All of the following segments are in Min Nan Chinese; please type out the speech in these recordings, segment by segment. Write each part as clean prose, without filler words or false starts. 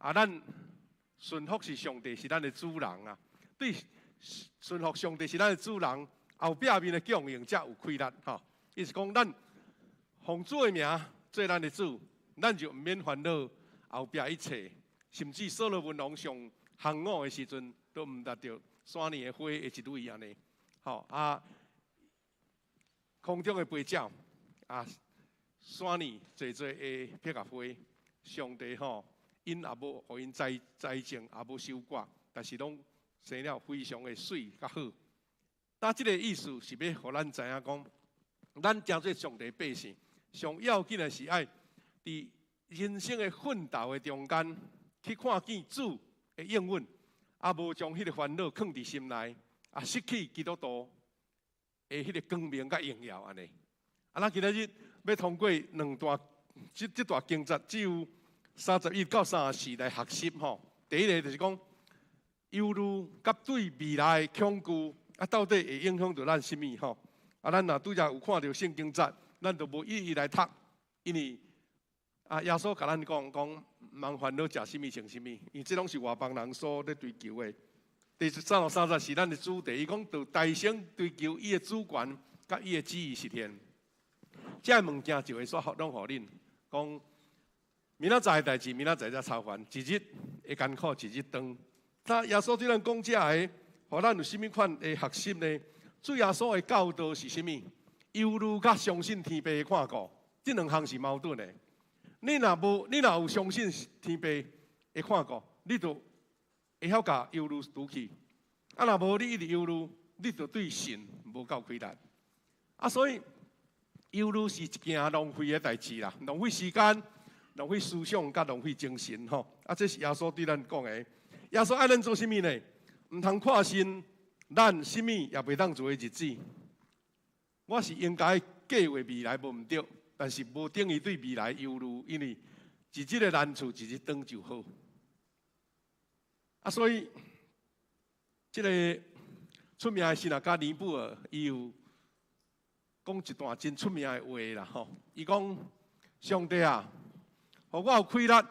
啊，咱順服是上帝是咱的主人啊。對順服上帝是咱的主人，後壁面的供應才有氣力吼。意思講，咱奉主的名做咱的主，咱就毋免煩惱後壁一切，甚至所羅門王上行伍的時陣，都毋捌著山林的花的一蕊按呢。吼啊，空中的飛鳥啊，山裡濟濟的百合花，上帝吼，𪜶也無予𪜶栽栽種，也無收割，但是攏生了非常的媠佮好。那這個意思是欲予咱知影講，咱成做上帝百姓，上要緊的是愛佇人生的奮鬥的中間，去看見主的應允，啊，無將彼個煩惱囥佇心內，啊，失去基督徒的彼個光明佮榮耀按呢。啊，咱今仔日欲通過兩段這這段經節，只有31到34來學習吼。第一個就是講，憂慮佮對未來的恐懼，啊，到底會影響著咱啥物吼？啊，咱若拄才有看著聖經節，咱就無一一來讀，因為啊，耶穌共咱講講，毋通煩惱食啥物穿啥物，因為這攏是外邦人所咧追求的。第33節是咱的主題，伊講著大聲追求伊的主權，佮伊的旨意實現。這个物件就會煞攏予恁講，明仔載的代誌，明仔載才操煩，一日的艱苦，一日當。那耶穌對咱講這个，予咱有啥物款的學習呢？主耶穌的教導是啥物？憂慮佮相信天父的看顧，這兩項是矛盾的。你若無，你若有相信天父的看顧，你就會曉共憂慮除去。啊，若無你一直憂慮，你就對神無夠氣力。啊，所以憂慮是一件浪費的代誌啦，浪費時間、浪費思想、佮浪費精神吼。啊，這是耶穌對咱講的。耶穌愛咱做啥物呢？毋通看信咱啥物也袂當做的日子。我是應該計劃未來無毋對，但是無等於對未來憂慮，因為一日的難處一日當就好。啊，所以這个出名的神學家尼布爾，伊有講一段真出名的話啦吼。伊講：上帝啊，予我有氣力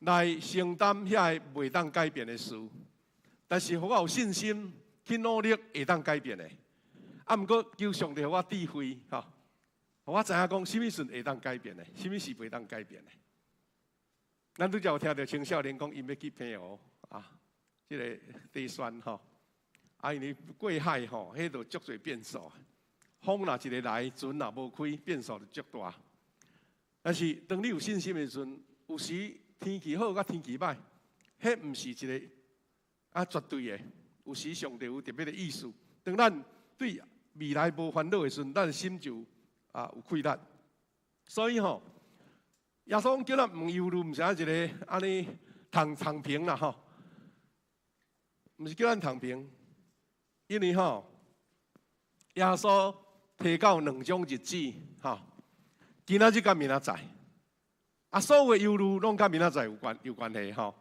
來承擔遐个袂當改變的事，但是予我有信心去努力會當改變的。啊，毋過求上帝予我智慧，吼，予我知影講啥物事會當改變的，啥物事袂當改變的。咱拄才有聽著青少年講，𪜶欲去澎湖啊，這个地旋吼，啊，因為過海吼，彼就足濟變數。風若一个來，船若無開，變數就足大。但是當你有信心的時陣，有時天氣好佮天氣䆀，彼毋是一个啊絕對的。有時上帝有特別的意思。當咱對未來無煩惱的時陣，咱心就啊有氣力。所以吼，耶穌叫咱毋憂慮，毋是按一个按呢躺躺平啦吼，毋是叫咱躺平，因為吼，耶穌提到兩種日子，吼，今仔日佮明仔載，啊，所有的憂慮攏佮明仔載有關有關係吼。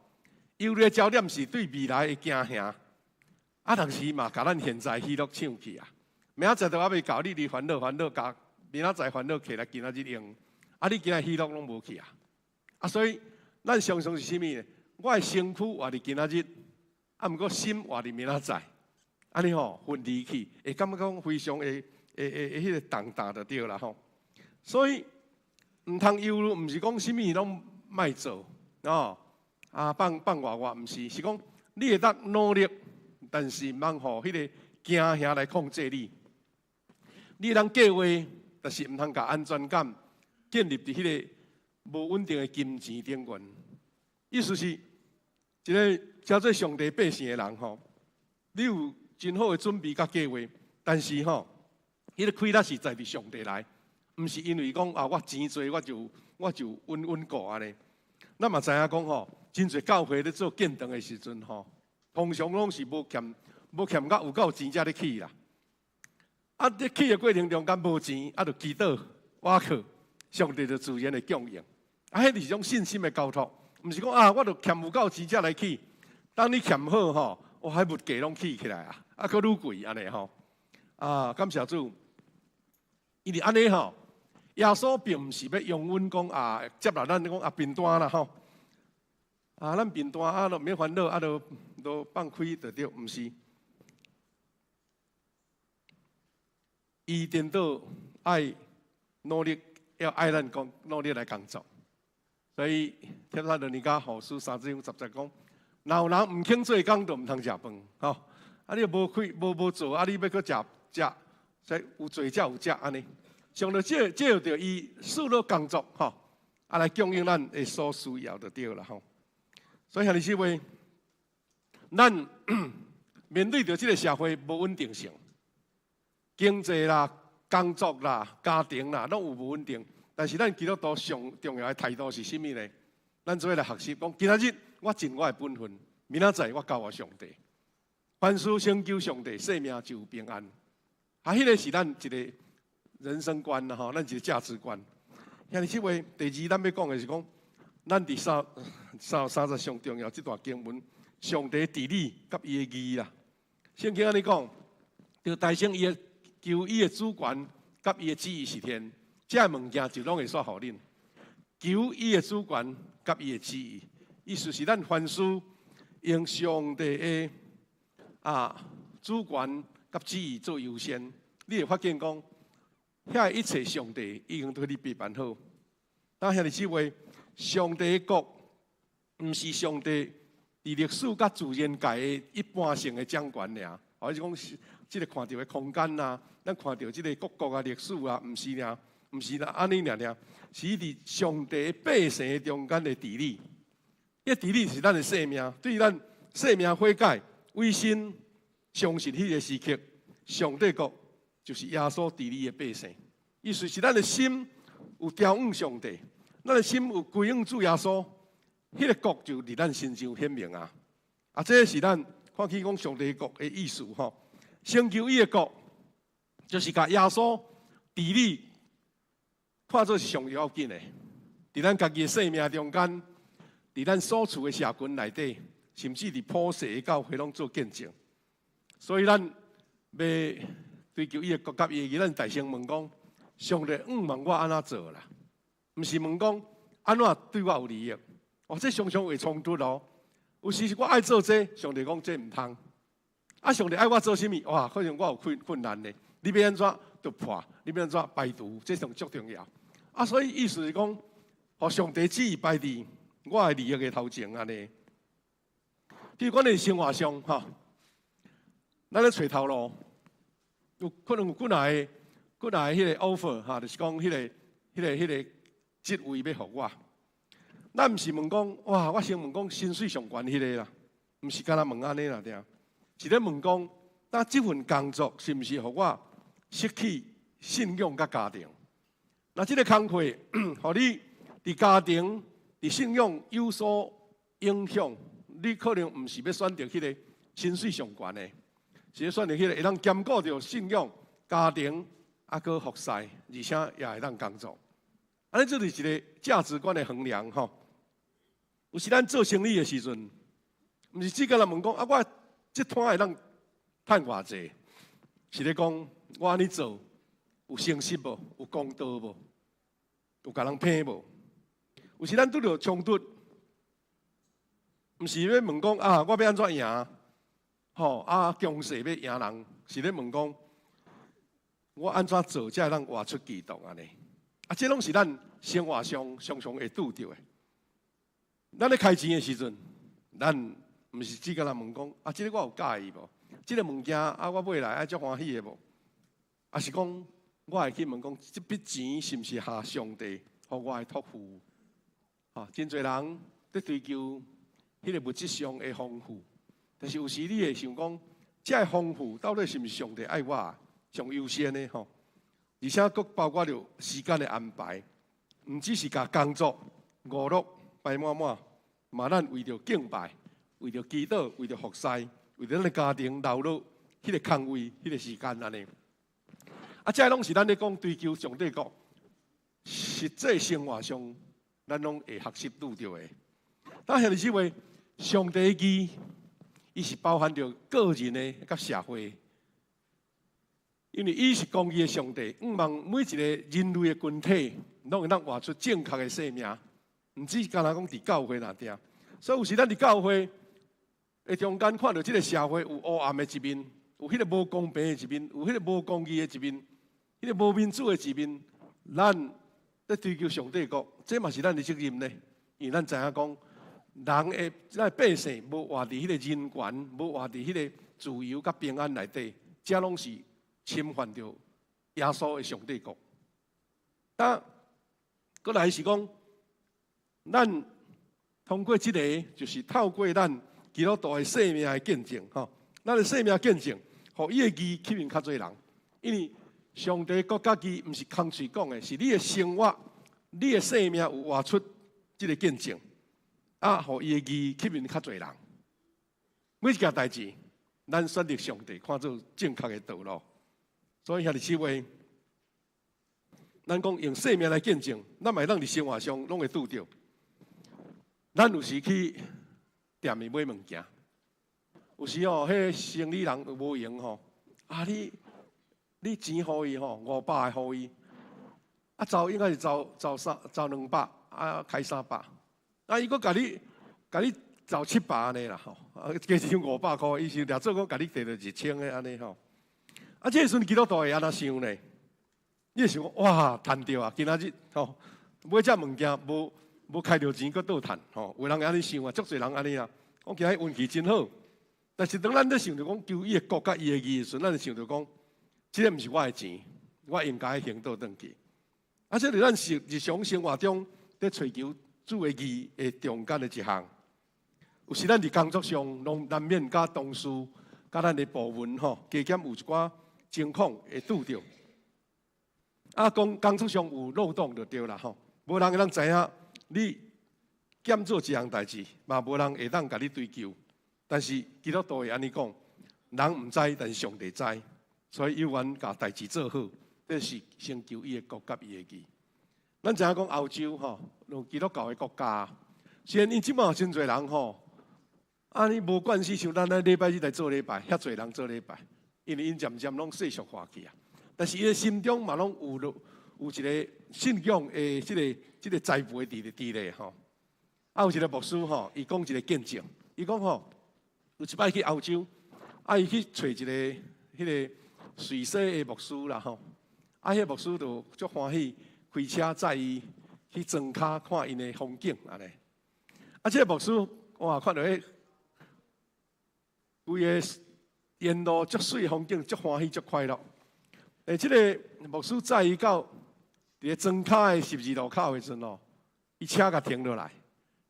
憂慮的焦點是對未來的驚嚇，啊，但是嘛，共咱現在喜樂搶去啊。明仔載都猶未到，你佇煩惱煩惱，共明仔載煩惱揢來今仔日用，啊，你今仔喜樂攏無去啊。啊，所以咱常常是啥物呢？我的身軀活佇今仔日，啊，毋過心活佇明仔載，按呢吼分離去，會感覺講非常會會會會彼个重擔就對啦吼。所以毋通憂慮，毋是講啥物攏莫做哦，啊放放外外，毋是，是講你會當努力，但是毋通予彼个驚嚇來控制你。你會當計劃，但是毋通共安全感建立佇彼个無穩定的金錢頂懸。意思是，一个叫做上帝百姓的人吼，你有真好的準備佮計劃，但是吼，彼个氣力是在佇上帝來，毋是因為講啊，我錢濟我就穩穩固按呢。咱嘛知影講吼，真濟教會咧做建堂的時陣吼，通常攏是無欠無欠甲有夠錢才咧起啦。啊，咧起的過程中間無錢，啊，就祈禱，倚靠上帝就自然會供應。啊，彼是一種信心的交託，毋是講啊，我就欠有夠錢才來起。當你欠好吼，哇，彼物價攏起起來啊，啊，閣愈貴按呢吼。啊，感謝主，因為按呢吼，耶穌並毋是欲容阮講啊，接納咱講啊貧單啦吼。啊，咱貧惰啊，都免煩惱，啊，都放開就對，毋是。伊顛倒愛努力，要愛咱講努力來工作。所以帖撒羅尼迦後書三章十節講：若有人毋肯做工，就毋通食飯。吼！啊，你無開無無做，啊，你欲閣食食，所以有做才有食按呢。上帝借借著伊賜予工作，吼，啊來供應咱的所需要就對啦，吼。所以兄弟姊妹，咱面對著這个社會無穩定性，經濟啦、工作啦、家庭啦，攏有無穩定。但是咱基督徒上重要的態度是啥物呢？咱做伙來學習，講今仔日我盡我的本分，明仔載我交予上帝。凡事先求上帝，性命就有平安。啊，彼个是咱一个人生觀啦，吼，咱一个價值觀。兄弟姊妹，第二，咱欲講的是講，咱佇三三三節上重要這段經文，上帝治理佮伊的義啦。聖經按呢講，著提升伊的求伊的主權佮伊的旨意實現，這个物件就攏會煞予恁。求伊的主權佮伊的旨意，意思是咱凡事用上帝的主權佮旨意做優先。你會發現講，遐一切上帝已經對你備辦好。當兄弟姊妹，上帝的國毋是上帝佇歷史佮自然界的一般性的掌權爾，或者講這个看著的空間啊，咱看著這个各國啊歷史啊，毋是爾，毋是啦，按呢爾爾，是佇上帝百姓中間的治理。彼治理是咱的生命，對咱生命悔改、委身相信彼个時刻，上帝國就是耶穌治理的百姓。意思是咱的心有調向上帝，咱的心有歸向主耶穌，彼个國就佇咱身上顯明啊！啊，這是咱看起講上帝國的意思吼。先求伊的國，就是共耶穌治理看做是上要緊的。佇咱家己的生命中間，佇咱所處的社群內底，甚至佇普世的教會攏做見證。所以咱欲追求伊的國佮伊的義，咱大聲問講：上帝，向望我按怎做啦？毋是問講按怎對我有利益。哦，這常常會衝突哦。有時是我愛做這，上帝講這毋通。啊，上帝愛我做啥物？哇，可能我有困困難呢。你欲按怎突破？你欲按怎排除？這上足重要。啊，所以意思是講，予上帝旨意擺佇我的利益的頭前按呢。比如講，佇生活上，吼，咱咧揣頭路，有可能有幾若个、幾若个彼个 offer 哈，就是講彼个、彼个、彼个職位欲予我。咱毋是問講，哇！我先問講薪水上懸彼个啦，毋是干焦問按呢啦，對。是咧問講，那這份工作是毋是予我失去信仰佮家庭？若這个工課，予你佇家庭、佇信仰有所影響，你可能毋是欲選擇彼个薪水上懸的，是欲選擇彼个會當兼顧著信仰、家庭，啊，閣服侍，而且也會當工作。按呢，這就是一個價值觀的衡量吼。有時咱做生意的時陣，毋是只干焦問講啊，我這攤會當趁偌濟？是咧講我按呢做有誠實無？有公道無？有共人騙無？有時咱拄著衝突，毋是欲問講啊，我欲按怎贏？吼啊，強勢欲贏人，是咧問講我按怎做才會當活出基督按呢？啊，這攏是咱生活上常常會拄著的。咱咧開錢的時陣，咱毋是只干焦問講啊，這个我有佮意無？這个物件啊，我買來愛足歡喜的無？抑是講我會去問講，這筆錢是毋是合上帝予我的託付？吼，真濟人佇追求彼个物質上的豐富，但是有時你會想講，這个豐富到底是毋是上帝愛我上優先的吼？而且閣包括著時間的安排，毋只是共工作、娛樂排滿滿，嘛咱為著敬拜、為著祈禱、為著服侍、為著咱的家庭留落彼个空位、彼个時間按呢。啊，這攏是咱咧講追求上帝國，實際生活上，咱攏會學習拄著的。但兄弟姊妹，上帝義，伊是包含著個人的佮社會，因為伊是公義的上帝，向望每一個人類的群體，攏會當活出正確的生命，毋只干焦講佇教會內底。所以有時咱佇教會的中間看著這个社會有烏暗的一面，有彼个無公平的一面，有彼个無公義的一面，彼个無民主的一面，咱咧追求上帝國，這嘛是咱的責任呢。因為咱知影講，人的咱的百姓無活佇彼个人權，無活佇彼个自由佮平安內底，這攏是侵犯著耶穌的上帝國。但閣來是講，咱通過這个，就是透過咱基督徒的生命的見證，吼，咱的生命見證，予伊的義吸引較濟人。因為上帝國佮義毋是空喙講的，是你的生活、你的生命有活出這个見證，啊，予伊的義吸引較濟人。每一件代誌，咱選擇上帝看做正確的道路。所以兄弟姊妹，咱講用生命來見證，咱嘛會當佇生活上攏會拄著。咱有時去店裡買物件，有時吼，彼个生理人無閒吼，啊你錢予伊吼，500个予伊，啊走應該是走走三走200，啊開300，啊伊閣共你走700按呢啦吼，啊加一張500箍，伊是掠做講共你提著1000个按呢吼。啊，這个時陣基督徒會按怎想呢？你會想講哇，趁著啊！今仔日吼買這物件無無開著錢，閣倒趁吼。有人會按呢想啊，足濟人按呢啊。講今日運氣真好，但是當咱咧想著講求伊的國佮伊的義的時陣，咱就想著講，這个毋是我的錢，我應該還倒轉去。啊，這是咱日日常生活中咧揣求主的義的中間的一項。有時咱佇工作上，攏難免佮同事、佮咱的部門吼，加減有一寡情況會拄著。啊，講工作上有漏洞就對啦吼，無人會當知影你欠做一項代誌，嘛無人會當共你追究。但是基督徒會按呢講，人毋知，但是上帝知，所以猶原共代誌做好，這是先求伊的國佮伊的義。咱知影講歐洲吼，有基督教的國家，雖然𪜶這擺真濟人吼，啊你無關係，像咱咧禮拜日來做禮拜，遐濟人做禮拜，因為𪜶漸漸攏世俗化去啊。但是伊的心中嘛攏有一个信仰的這个栽培佇咧吼。啊，有一个牧師吼，伊講一个見證，伊講吼，有一擺去歐洲，啊，伊去揣一个彼个瑞士的牧師啦吼，啊，彼个牧師就足歡喜，開車載伊去莊跤看𪜶的風景按呢。啊，這个牧師哇，看著彼規个沿路足媠風景，足歡喜，足快樂。欸，這个牧師載伊到佇咧莊跤的十字路口的時陣哦，伊車共停落來，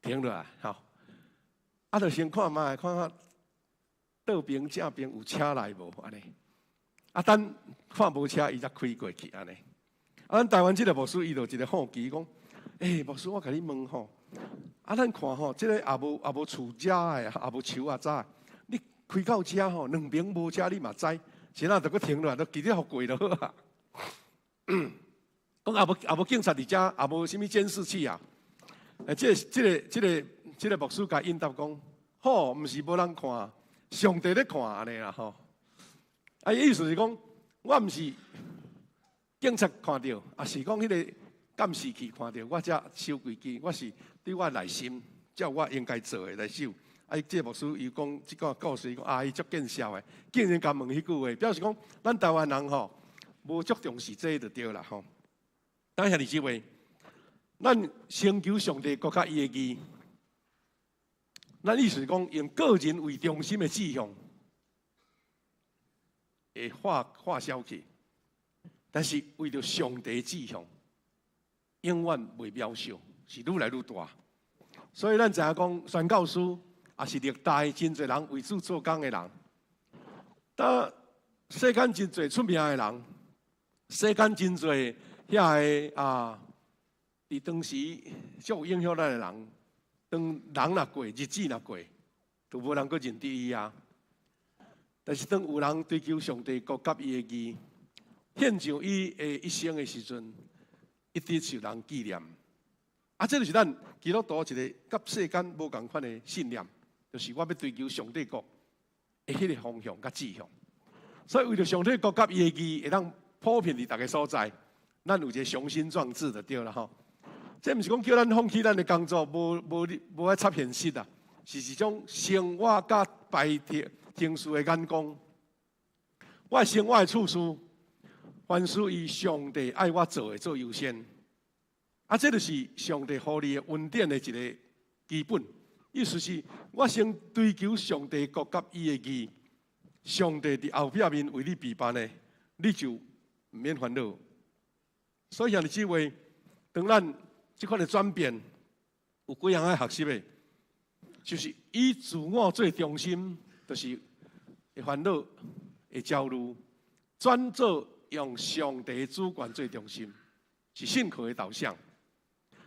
停落來，吼。啊，就先看覓，看看倒爿正爿有車來無按呢。啊，等看無車，伊才開過去按呢。啊，咱台灣這个牧師伊就一個好奇講，欸，牧師，我共你問吼，啊，咱看吼，這个也無厝遮的，也無樹仔遮，你開到遮吼，兩爿無車，你嘛知？是哪就閣停落來，就直接予過就好啊。講也無警察佇遮，也無啥物監視器啊。欸，這個牧師共應答講，好，毋是無人看，上帝咧看按呢啦吼。啊，意思是講，我毋是警察看著，抑是講彼个監視器看著，我才守規矩，我是對我內心照我應該做的來守。啊，這个牧師伊講這个故事，伊講啊，伊足見笑的，竟然共問彼句話，表示講咱台灣人吼無足重視這就對啦吼。等兄弟姊妹，咱先求上帝國佮伊的義，咱意思是講用個人為中心的志向會化化消去，但是為著上帝志向，永遠袂渺小，是愈來愈大。所以咱知影講宣教師，也是歷代真濟人為主做工的人。但世間真濟出名的人，世間真濟遐个啊，佇當時足有影響力的人，當人若過，日子若過，就無人閣認得伊啊。但是當有人追求上帝國佮伊的義，獻上伊的一生的時陣，一直受人紀念。啊，這就是咱基督徒一个佮世間無仝款的信念，就是我欲追求上帝國的彼个方向佮志向。所以為著上帝國佮伊的義會當普遍佇逐个所在，咱有一个雄心壯志就對啦吼。這毋是講叫咱放棄咱的工作，無無無愛插現實啊。是一種生活佮排程程序的眼光。我的生活的次序，凡事以上帝愛我做的做優先。啊，這就是上帝予你的恩典的一個基本。意思是，我先追求上帝國佮伊的義，上帝佇後壁面為你備辦的，你就毋免煩惱。所以兄弟姊妹，當咱這款的轉變，有幾項愛學習的，就是以自我做中心，就是會煩惱、會焦慮，轉做用上帝主權做中心，是信靠的導向，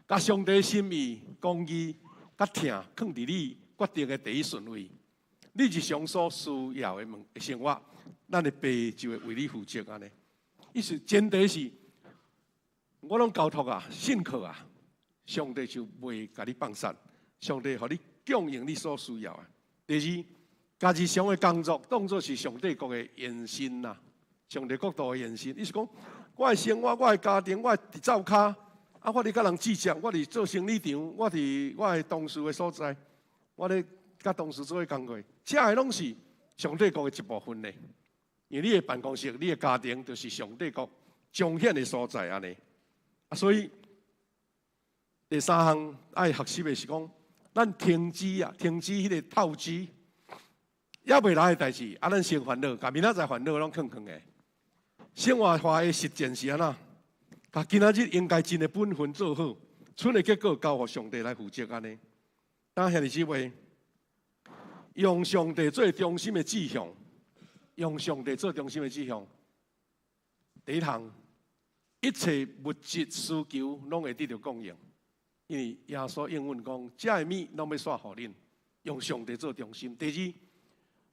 共上帝心意、公義、佮疼，囥佇你決定的第一順位。你日常所需要的物生活，咱的爸就會為你負責按呢。意思前提是，我攏交託啊，信靠啊，上帝就袂共你放殺，上帝予你供應你所需要的。第二，共日常的工作當作是上帝國的延伸啦，上帝國度的延伸。意思講，我的生活、我的家庭、我佇灶跤，啊，我佇佮人接觸，我佇做生理場，我佇我的同事的所在，我咧佮同事做伙工課，這个攏是上帝國的一部分呢。因為你的辦公室、你的家庭，就是上帝國彰顯的所在按呢。啊，所以第三項愛學習的是講，咱停止啊，停止彼个透支，猶未來的代誌，啊，咱先煩惱，共明仔載煩惱攏囥囥的。生活化的實踐是按怎？共今仔日應該盡的本分做好，賰的結果交予上帝來負責按呢。當兄弟姊妹，用上帝做中心的志向，用上帝做中心的志向，第一項，一切物質需求攏會得著供應，因為耶穌應允講，這个物攏欲煞予恁。用上帝做中心。第二，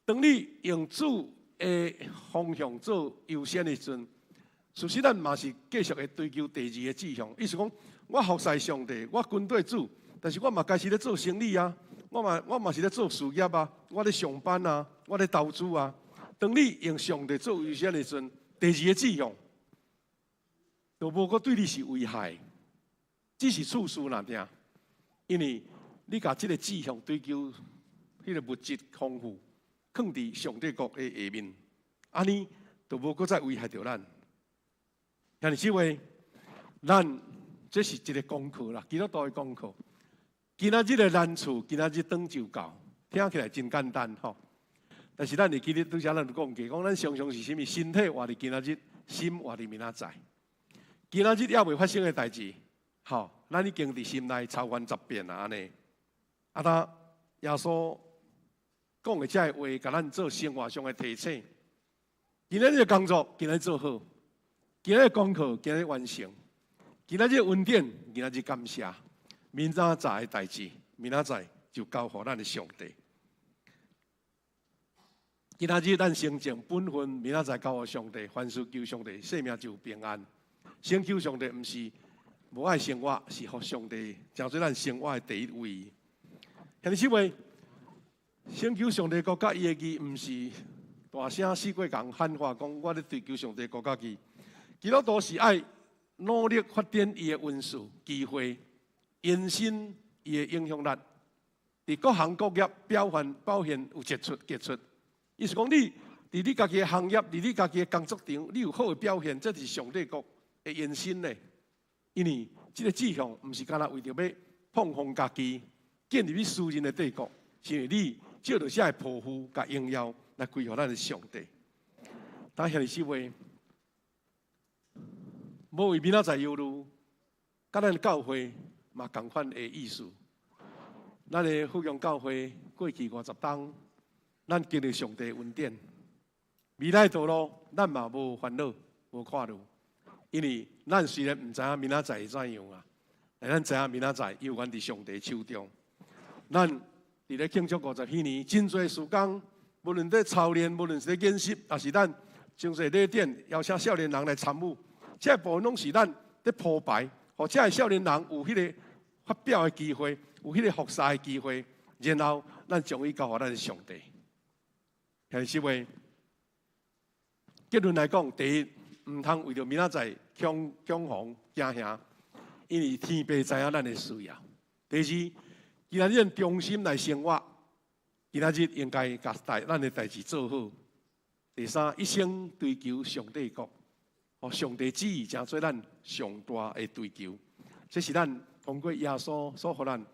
當你用主的方向做優先的時陣，事實咱嘛是繼續會追求第二个志向。意思講，我服侍上帝，我跟隨主，但是我嘛開始咧做生意啊，我嘛是咧做事業啊，我咧上班啊，我咧投資啊。當你用上帝做優先的時陣，第二个志向就無閣對你是危害，只是次序爾爾。因為你共這个志向追求彼个物質豐富，囥佇上帝國的下面，按呢就無閣再危害著咱。兄弟姊妹，咱這是一个功課啦，基督徒的功課。今仔日的難處，今仔日轉就到，聽起來真簡單吼。但是咱會記得拄才咱有講過，講咱常常是啥物？身體活佇今仔日，心活佇明仔載。今仔日猶未發生的代誌，吼，咱已經佇心內操煩十遍啊按呢。啊，當耶穌講的這个話，共咱做生活上的提醒。今仔日的工作，今仔日做好；今仔日功課，今仔日完成；今仔日恩典，今仔日感謝。明仔載的代誌，明仔載就交予咱的上帝。今仔日咱先盡本分，明仔載交予上帝，凡事求上帝，性命就有平安。先求上帝，毋是無愛生活，是予上帝成做咱生活的第一位。兄弟姊妹，先求上帝國佮伊的義，毋是大聲四界共喊話講，我咧追求上帝國佮義。基督徒是愛努力發展伊的恩賜機會，延伸伊的影響力，佇各行各業表現有傑出傑出。意思講，你佇你家己的行業，佇你家己的工作場，你有好的表現，這是上帝國的延伸呢。因為這个志向毋是干焦為著欲膨風家己，建立你私人的帝國，是因為你藉著這个抱負佮榮耀來歸予咱的上帝。但兄弟姊妹，無為明仔載憂慮，佮咱教會嘛仝款的意思。咱的福陽教會過去50冬，咱經歷上帝恩典，未來道路咱嘛無煩惱、無看慮，因為咱雖然毋知影明仔載會怎樣啊，但咱知影明仔載猶原佇上帝手中。咱佇咧慶祝50禧年，真濟事工，無論佇操練，無論是咧演習，抑是咱真濟禮典邀請少年人來參與，這部分攏是咱佇鋪排，予這个少年人有彼个發表的機會，有彼个服侍的機會，然後咱將伊交予咱的上帝。兄弟姊妹，結論來講，第一，毋通為著明仔載恐恐慌驚嚇，因為天父知影咱的需要。第二，今仔日用忠心來生活，今仔日應該共代咱的代誌做好。第三，一生追求上帝國，哦，上帝旨意成做咱上大的追求。這是咱通過耶穌所予咱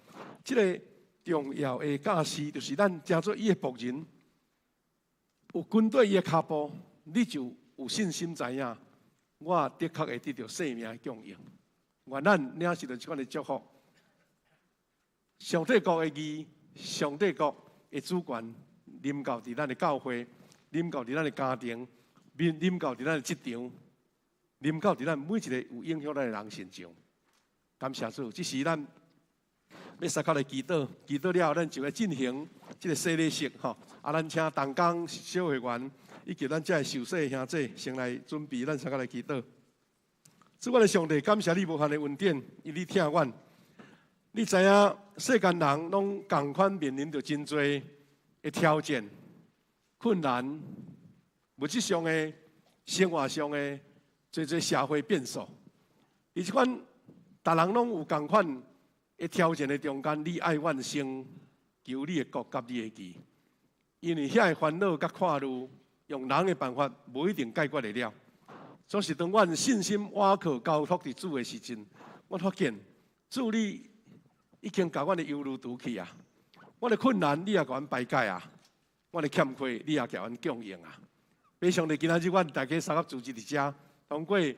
這个重要的教示，就是咱成做伊的僕人，有跟綴伊的跤步，你就有信心知影，我的確會得著生命的供應。願咱領受著這款的祝福。上帝國的義，上帝國的主權，臨到佇咱的教會，臨到佇咱的家庭，臨到佇咱的職場，臨到佇咱每一个有影響咱的人身上。感謝主，這時咱欲相佮來祈禱，祈禱了後，咱就來進行這个洗禮式吼。啊，咱請同工小會員以及咱遮的受洗兄姊先來準備，咱相佮來祈禱。主，我的上帝，感謝你無限的恩典，因你疼阮。你知影世間人攏仝款面臨著真濟的挑戰、困難、物質上的、生活上的，濟濟社會變數。佇這款逐人攏有仝款的挑戰的中間，你愛阮先求你的國佮你的義，因為遐的煩惱佮看慮，用人的辦法無一定解決會了。總是當阮信心倚靠交託佇主的時陣，阮發現主你已經共阮的憂慮除去啊！阮的困難你也共阮排解啊！阮的欠缺你也共阮供應啊！父上帝，今仔日阮大家相佮聚集佇遮，通過50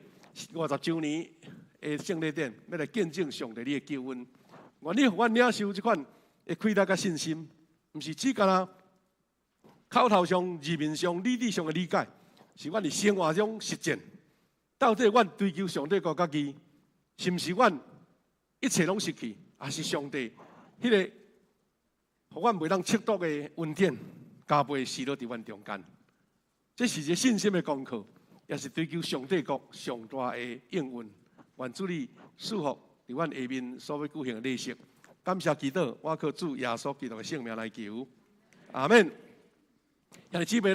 週年的聖禮典，欲來見證上帝你的救恩。願你予阮領受這款的氣力佮信心，毋是只干焦口頭上、字面上、理智上的理解，是阮佇生活中實踐。到底阮追求上帝國佮義，是毋是阮一切攏失去？抑是上帝彼个，予阮袂當測度的恩典加倍施落佇阮中間？這是一個信心的功課，也是追求上帝國上大的應允。願主你賜福佇阮下面所欲舉行的禮式。感謝祈禱，我靠主耶穌基督的聖名來求，阿門。兄弟姊妹，咱。